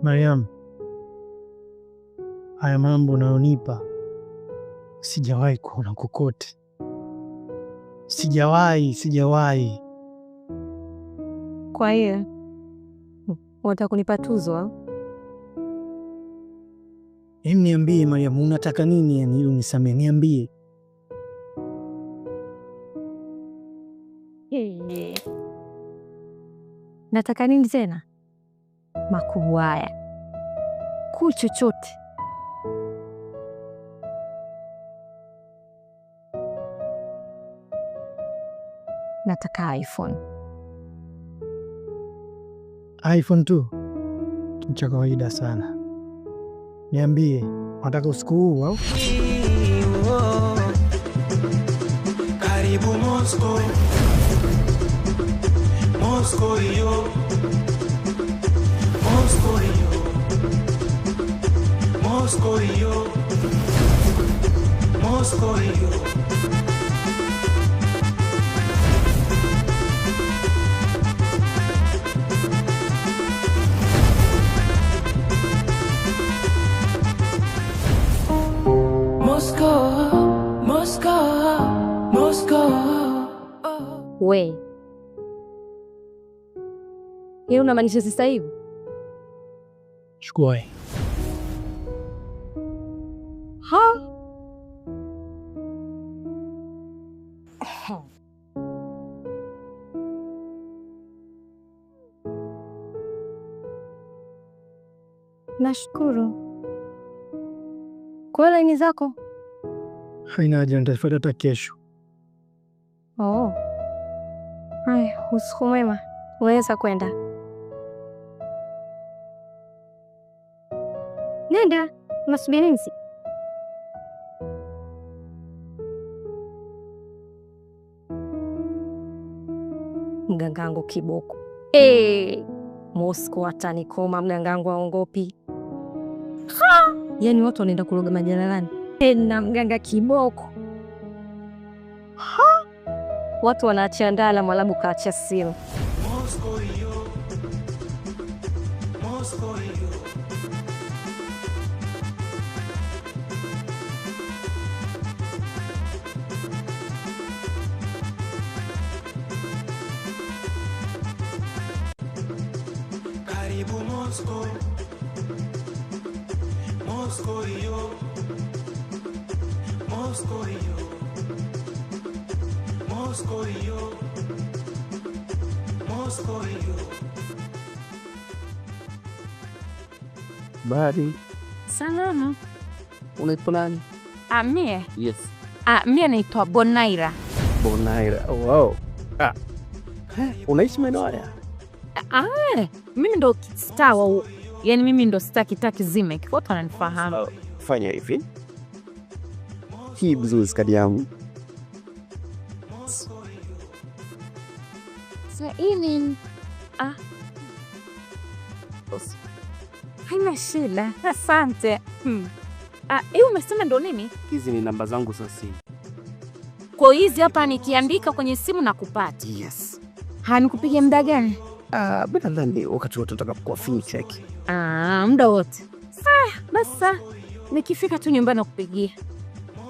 Mariam, haya mambo unayonipa sijawahi kuona kokote. Sijawahi. Kwa hiyo unataka kunipa tuzo au? Niambie Mariam, unataka nini yani ili unisamehe? Niambie. Nataka nini tena? Makubwa haya. Ku chochote. Nataka iPhone. iPhone tu? Kitu cha kawaida sana. Niambie, unataka usiku huu au? Karibu Moscow. Moscow yo. Moscow yo. Moscow yo. Moscow yo. Moscow, Moscow, Moscow. We. Hiyo unamaanisha sasa hivi? Chukua. Ha? Nashukuru. Kwa laini zako? Haina haja, nitafuata hata kesho. Oh. Haya, usiku mwema. Unaweza kwenda. Nenda, unasubiri nini? Mgangangu kiboko. Hey, Moscow atanikoma, mgangangu aongopi. Ha! Yaani watu wanaenda kuroga majalalani. Na mganga kiboko. Ha! Watu wanaachia ndala, mwalabu kaacha simu. Moscow yo. Moscow yo. Karibu Moscow. Moscow yo. Moscow yo. Moscow yo. Moscow yo. Bari. Salama. Unaitwa nani? Mie? Yes. Mie naitwa Bonaira. Bonaira. Wow. Unaishi maeneo haya? Mimi ndo star wa, yani mimi ndo star kitaki zime. Watu wananifahamu. Fanya hivi. Hii blues kadi yangu. Sasa hii haina shida. Asante. Hii umesema ndo nini? Hizi ni namba zangu za simu. Kwa hizi hapa nikiandika kwenye simu na kupata. Yes. Hanikupigia muda gani? Bila dhani wakati wote utakapokuwa finish check. Muda wote. Sawa, basi nikifika tu nyumbani nakupigia.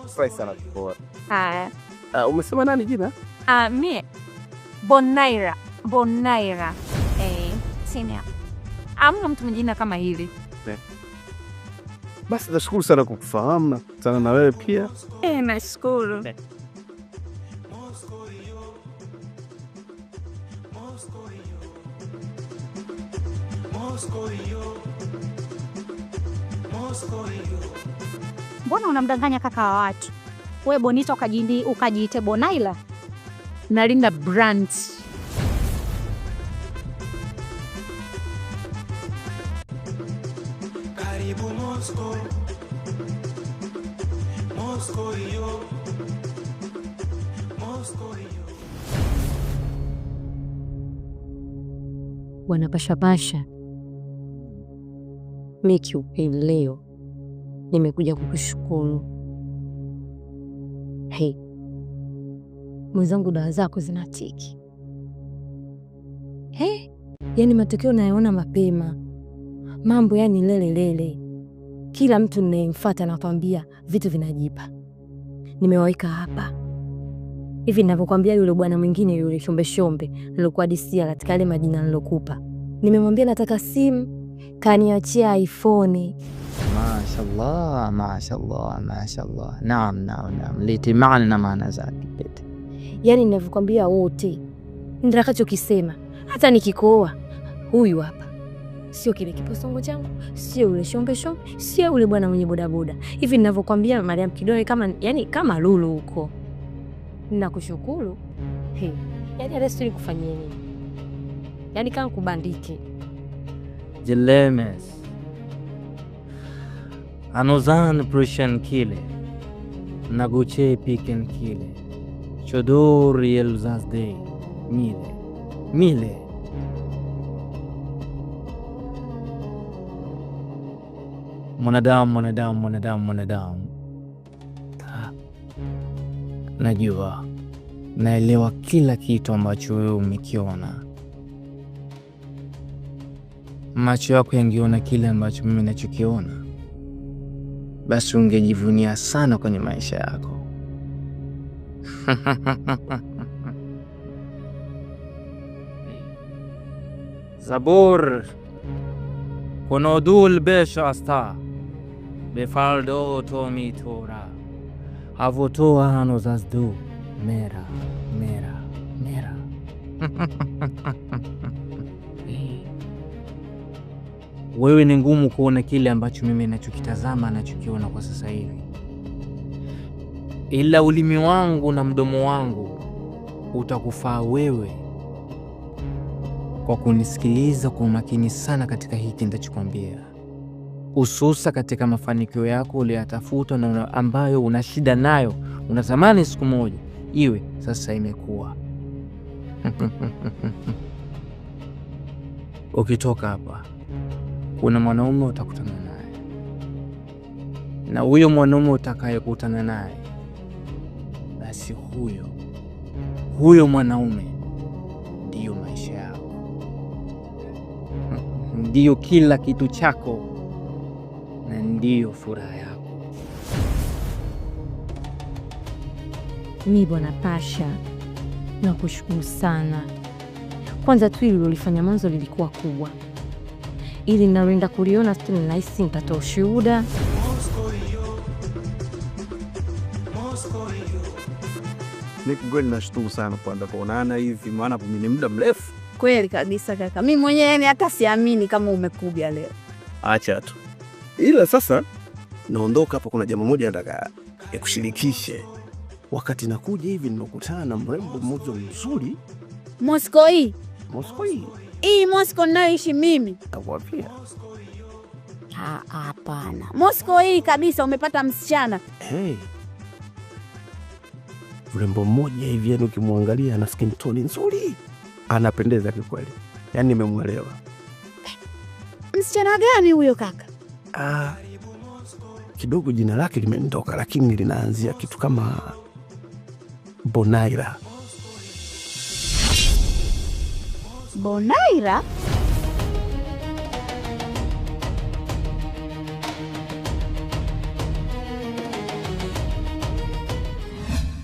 Furahi sana kukuona. Haya. Umesema nani jina? Mie Bonaira. Bonaira. Sina. Hamna mtu mwingine kama hili. Basi nashukuru sana kukufahamu na kukutana na wewe pia. Nashukuru. Mbona unamdanganya kaka wa watu? Wewe Bonita ukajiite Bonaila? Nalinda brand. Karibu Moscow. Moscow yo. Moscow yo. Bwana Pasha Pasha, mimi kiukweli leo nimekuja kukushukuru. Hey, mwenzangu, dawa zako zinatiki. Hey, yani matokeo nayaona mapema. Mambo yani lele lele. Kila mtu ninayemfuata nakwambia vitu vinajipa. Nimewaweka hapa. Hivi ninavyokuambia yule bwana mwingine yule shombe shombe nilokuhadisia katika yale majina nilokupa. Nimemwambia nataka simu, kaniachia iPhone. Mashallah, mashallah, mashallah. Naam, naam, naam. Leti maana na maana zake. Leti. Yaani ninavyokuambia wote nitakachokisema, hata nikikooa huyu hapa. Sio kile kiposongo changu, sio yule shombe shombe, sio yule bwana mwenye bodaboda. Hivi ninavyokuambia Mariam Kidole kama yani kama lulu huko. Ninakushukuru. Hey, yani hata sijui nikufanyie nini. Yaani kama kubandike. Jelemes. Anozan Prussian kile. Naguche piken kile. Chodor yelzazde mile. Mile. Mwanadamu, mwanadamu, mwanadamu, mwanadamu. Najua, naelewa kila kitu ambacho wewe umekiona. Macho yako yangeona kile ambacho mimi nachokiona, basi ungejivunia sana kwenye maisha yako. Zabur konodul besh asta befaldo tomi tora avotoa anozazdu mera mera mera. Wewe ni ngumu kuona kile ambacho mimi nachokitazama nachokiona kwa sasa hivi, ila ulimi wangu na mdomo wangu utakufaa wewe kwa kunisikiliza kwa umakini sana katika hiki nitachokwambia, hususa katika mafanikio yako uliyotafuta na ambayo una shida nayo, unatamani siku moja iwe sasa imekuwa. Ukitoka hapa kuna mwanaume utakutana naye, na huyo mwanaume utakayekutana naye, basi huyo mwanaume ndiyo maisha yako, ndiyo kila kitu chako, na ndiyo furaha yako. Mi Bwana Pasha, nakushukuru sana. Kwanza tu hili ulilofanya mwanzo lilikuwa kubwa, ili naenda kuliona tu ninahisi nitatoa ushuhuda. Nick, nashukuru sana kwanza kuonana hivi, maana ni muda mrefu. Kweli kabisa kaka. Mimi mwenyewe yani hata siamini kama umekuja leo. Acha tu. Ila sasa naondoka hapa, kuna jambo moja nataka nikushirikishe. Wakati nakuja hivi nimekutana na mrembo mmoja mzuri. Moscow hii. Moscow hii. Hii Moscow ninayoishi mimi. Nakwambia. Hapana. Moscow hii kabisa umepata msichana. Hey. Mrembo mmoja hivi yani ukimwangalia ana skin tone nzuri. Anapendeza kikweli. Yaani nimemuelewa. Msichana gani huyo kaka? Kidogo jina lake limenitoka lakini linaanzia kitu kama Bonaira. Bonaira?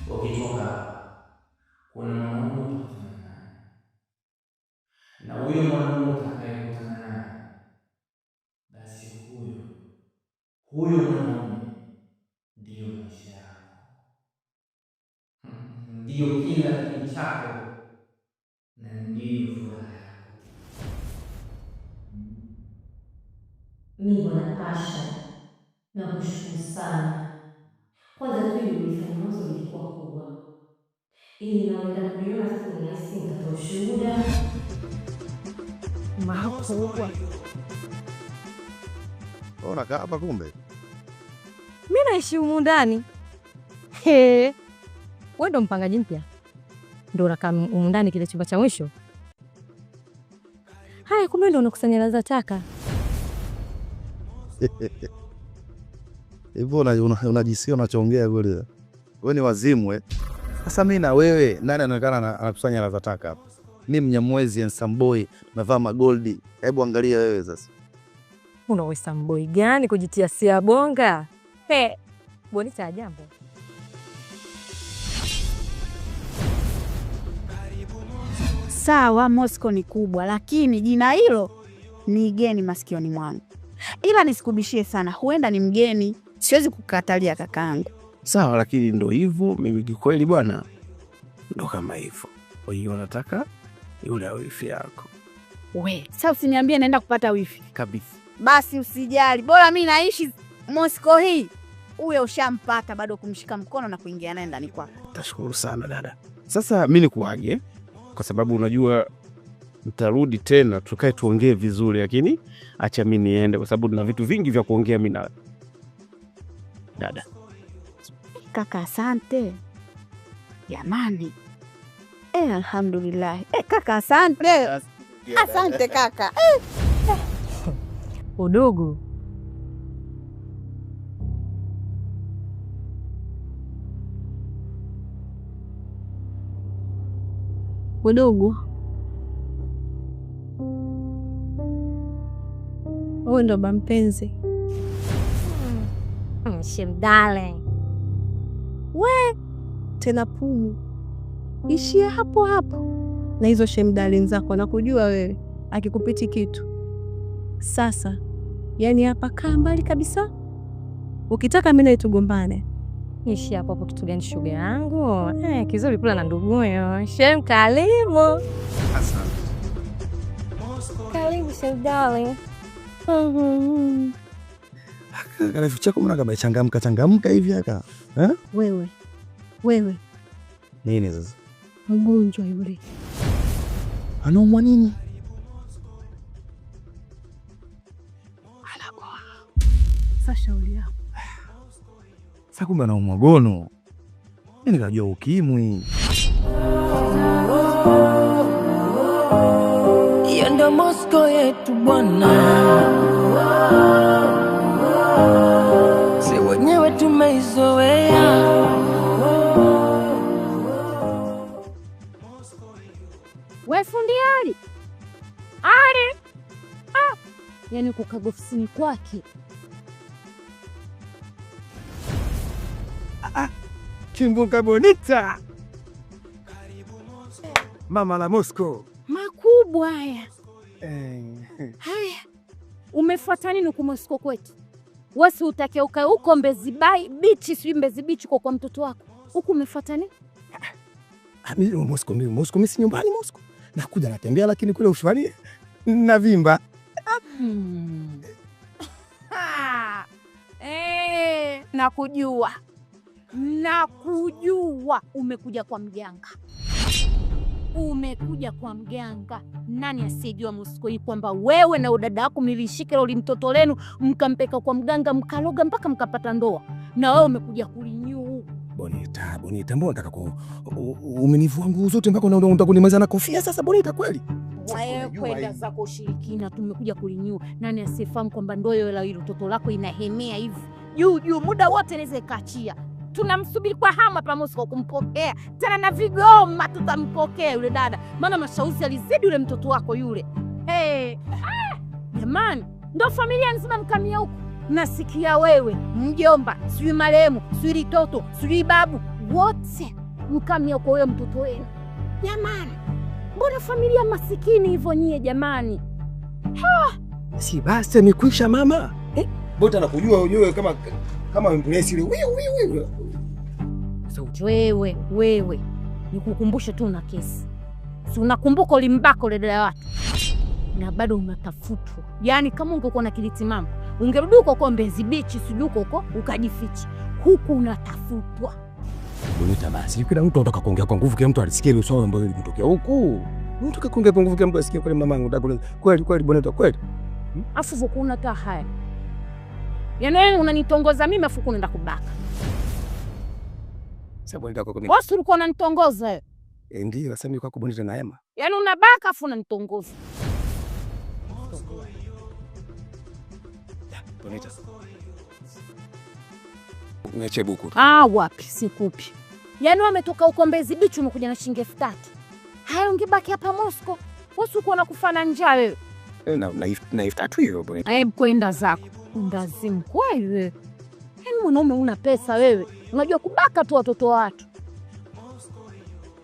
Ukitoka kuna mwanaume utakutana naye, na huyo mwanaume utakayekutana naye, basi huyo mwanaume ndiyo maisha yako, ndiyo kila kitu chako, na ndiyo furaha yako. Mi Bwana Pasha, nakushukuru sana. Kwanza tu hili ulilofanya mwanzo lilikuwa kubwa, ili naenda kuliona tu ninahisi nitatoa ushuhuda. Makubwa. Unakaa hapa kumbe? Mimi naishi humu ndani. He. Wewe ndo mpangaji mpya? Ndo unakaa humu ndani kile chumba cha mwisho? Haya, kumbe ndo unakusanya hela za taka. Hivyo unajisikia unachoongea kweli? Wewe ni wazimu eh? Sasa mimi na wewe nani anaonekana anakusanya hela za taka hapa? Mimi Mnyamwezi handsome boy, navaa magoldi. Hebu angalia wewe sasa. Unawesa mboi gani kujitia sia bonga? Hey, Bonita jambo. Sawa, Moscow ni kubwa, lakini jina hilo ni geni masikioni mwangu. Ila nisikubishie sana, huenda ni mgeni, siwezi kukatalia kakaangu. Sawa, lakini ndo hivyo, mimi kikweli bwana ndo kama hivyo. Kwa hiyo nataka yule wifi yako. We, sasa usiniambie naenda kupata wifi. Kabisa. Basi usijali, bora mimi naishi Moscow hii. Uwe ushampata bado kumshika mkono na kuingia naye ndani kwako. Tashukuru sana dada. Sasa mimi nikuage kwa sababu unajua nitarudi tena tukae tuongee vizuri, lakini acha mimi niende kwa sababu tuna vitu vingi vya kuongea mimi na dada. Kaka asante. Jamani. Alhamdulillah. Kaka asante. Asante kaka. Udugu. Udugu. Wewe ndo bampenzi. Shem darling. We tena pumu. Ishia hapo hapo. Na hizo shem darling zako nakujua wewe, akikupiti kitu. Sasa, yani hapa kaa mbali kabisa. Ukitaka mimi na tugombane. Ishia hapo hapo kitu gani shoga yangu? Kizuri kula na nduguyo. Shem karibu. Asante. Karibu shem darling. Karibu chako mbona kama changamka changamka hivi aka? Eh? Wewe. Wewe. Nini sasa? Mgonjwa yule. Anaumwa nini? Anagoa. Sasa shauri yako. Sasa kumbe anaumwa gono. Mimi nikajua ukimwi. Hiyo ndo Moscow yetu bwana. Si wenyewe tumeizoea. We fundi Ali. Ali. Ah. Yaani kukaga ofisini kwake. Chimbuka Bonita. Mama la Moscow. Makubwa haya. Haya. Umefuata nini huko Moscow kwetu? Wewe utake ukae huko Mbezi Beach, sijui Mbezi Beach kwa mtoto wako. Huku umefuata nini? Mimi Moscow, mimi Moscow, mimi si nyumbani Moscow. Nakuja natembea lakini kule ushuani navimba. Nakujua. Nakujua umekuja kwa mganga. Umekuja kwa mganga. Nani asiyejua Moscow hii kwamba wewe na udada wako mlilishika loli mtoto lenu mkampeka kwa mganga mkaloga mpaka mkapata ndoa. Na wewe umekuja kulinyu. Bonita, Bonita, mbona nataka ku umenivua nguo zote mpaka unataka kunimaliza na kofia sasa Bonita kweli? Wewe kwenda zako ushirikina, tumekuja kulinyu. Nani asiyefahamu kwamba ndoa hiyo ile mtoto lako inahemea hivi juu juu muda wote inaweza ikaachia. Tunamsubiri kwa hamu hapa Moscow kumpokea. Tena na vigoma tutampokea yule dada. Maana mashauzi alizidi yule mtoto wako yule. Hey, jamani, ndo familia nzima mkamia huko. Nasikia wewe, mjomba, sijui marehemu, sijui litoto, sijui babu, wote mkamia kwa huyo mtoto wenu. Jamani, mbona familia masikini hivyo nyie jamani? Ha! Si basi amekwisha mama. Bota nakujua ujue kama ambulance ile. Wiu wiu. So wewe nikukumbushe tu una kesi. Si unakumbuka ulimbaka ule dada watu. Na bado unatafutwa. Yaani kama ungekuwa na kilitimamu, ungerudi huko kwa Mbezi Beach, sijui huko ukajificha. Huku unatafutwa. Bonita basi, kila mtu anataka kuongea kwa nguvu, kila mtu alisikia ile swala ambayo ilitokea huku. Mtu akaongea kwa nguvu, kila mtu asikie kweli mamangu. Kweli kweli Bonita kweli. Afu vokuna ta haya. Yaani wewe unanitongoza mimi afu unaenda kubaka. Sasa Bonita kwako mimi. Wewe ulikuwa unanitongoza wewe. Ndio, sasa mimi kwako Bonita na hema. Yaani unabaka afu unanitongoza. Bonita. Niache buku. Ah, wapi sikupi. Yaani wametoka huko Mbezi Beach umekuja na shilingi 3000. Haya ungebaki hapa Moscow. Wewe uko na kufana njaa wewe. Na 3000 hiyo Bonita. Hebu kwenda zako. Ndazimu kweli wewe. Yaani mwanaume una pesa wewe. Unajua kubaka tu watoto wa watu.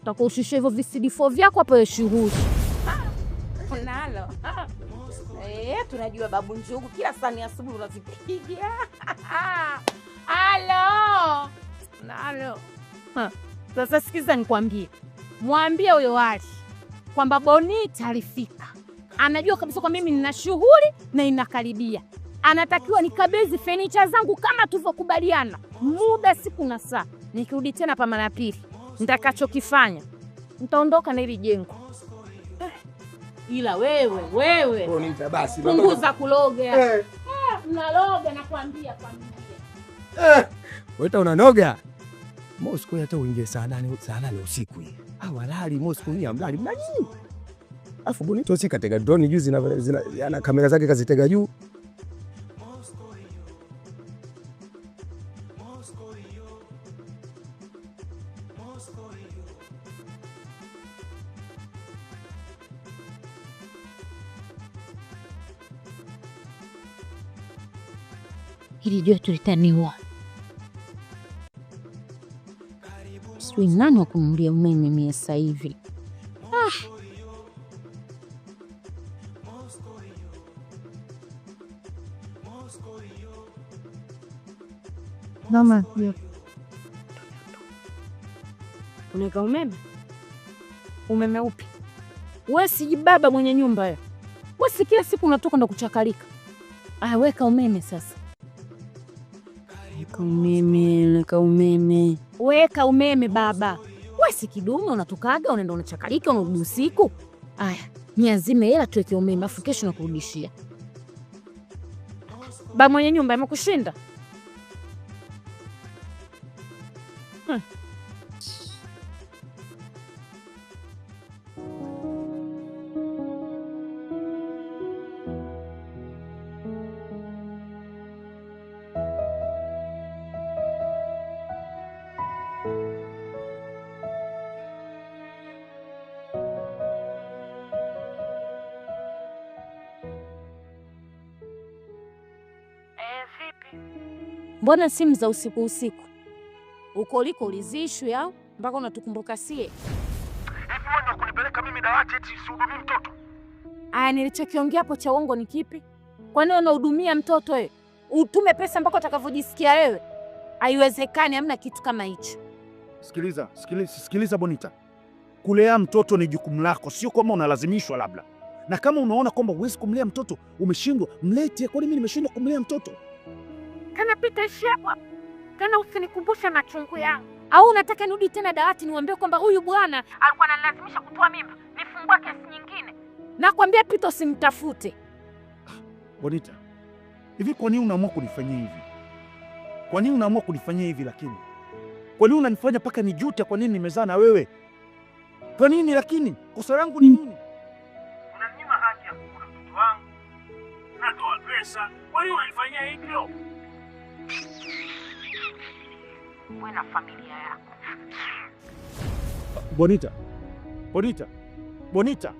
Utakushusha hivyo visidifo vyako hapo shughuli. Nalo. Tunajua babu njugu kila saa ni asubuhi unazipiga. Halo. Nalo. Sasa sikiza nikwambie. Mwambie huyo wali kwamba Bonita alifika. Anajua kabisa kwa mimi nina shughuli na inakaribia. Anatakiwa nikabidhi furniture zangu kama tulivyokubaliana. Muda siku na saa. Nikirudi tena pa mara pili, nitakachokifanya nitaondoka na hili jengo. Ila wewe Bonita basi punguza kuloga. Mnaloga nakwambia familia. Wewe unanoga. Moscow hata uingie saa 8 usiku hii. Hawalali Moscow ni amlali mna nini? Afu Bonito si katega drone juu zina kamera zake kazitega juu. Hili joto litaniua. Sijui nani wa kununulia umeme mie sasa hivi. Mama, unaweka umeme? Umeme upi? Wewe si baba mwenye nyumba wewe. Wewe si kila siku unatoka ndo kuchakalika. Weka umeme sasa. Weka umeme, weka umeme. Weka umeme baba. Wewe si kidume unatokaga unaenda unachakalika unarudi usiku. Aya, niazime hela tuweke umeme afu kesho nakurudishia. Ba mwenye nyumba amekushinda. Mbona simu za usiku usiku? Uko liko ulizishwi au mpaka unatukumbuka sie? Hivi wewe ndio kunipeleka mimi dawati eti usihudumii mtoto? Aya, nilichokiongea hapo cha uongo ni kipi? Kwa nini unahudumia mtoto wewe? Utume pesa mpaka utakavyojisikia wewe? Haiwezekani, hamna kitu kama hicho. Sikiliza, sikiliza Bonita. Kulea mtoto ni jukumu lako, sio kwamba unalazimishwa labda. Na kama unaona kwamba huwezi kumlea mtoto, umeshindwa, mlete. Kwa nini mimi nimeshindwa kumlea mtoto? Kana pita ishia. Tena usinikumbushe machungu yangu. Au unataka nirudi tena dawati niwaambie kwamba huyu bwana alikuwa ananilazimisha kutoa mimba, nifungue kesi nyingine? Nakwambia Pito, simtafute. Bonita, hivi kwa nini unaamua kunifanyia hivi? Kwa nini unaamua kunifanyia hivi lakini? Kwa nini unanifanya paka nijute kwa nini nimezaa na wewe? Kwa nini lakini? Kosa langu ni nini? Unaninyima haki ya kuona mtoto wangu. Natoa pesa. Kwa nini unanifanyia hivyo? Wewe na familia yako. Bonita. Bonita. Bonita.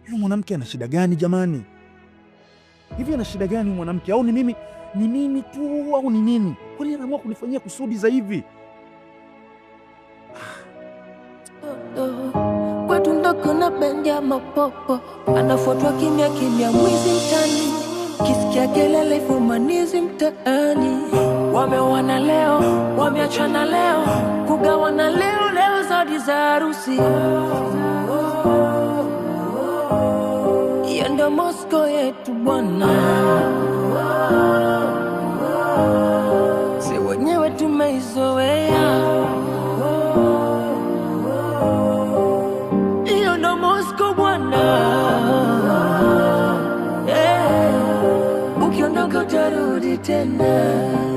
Huyu mwanamke ana shida gani jamani? Hivi ana shida gani mwanamke? Au ni mimi? Ni mimi tu au ni nini? Kwa nini anaamua kunifanyia kusudi za hivi? Kwetu ndo kuna bendi ya mapopo. Anafuatwa kimya kimya mwizi mtani. Kisikia kelele fumanizi mtaani. Wameoana leo, wameachana leo, kugawana leo leo zawadi za harusi. Hiyo ndo Moscow yetu bwana. Si wenyewe tumeizoea. Hiyo ndo Moscow bwana. Ukiondoka utarudi tena.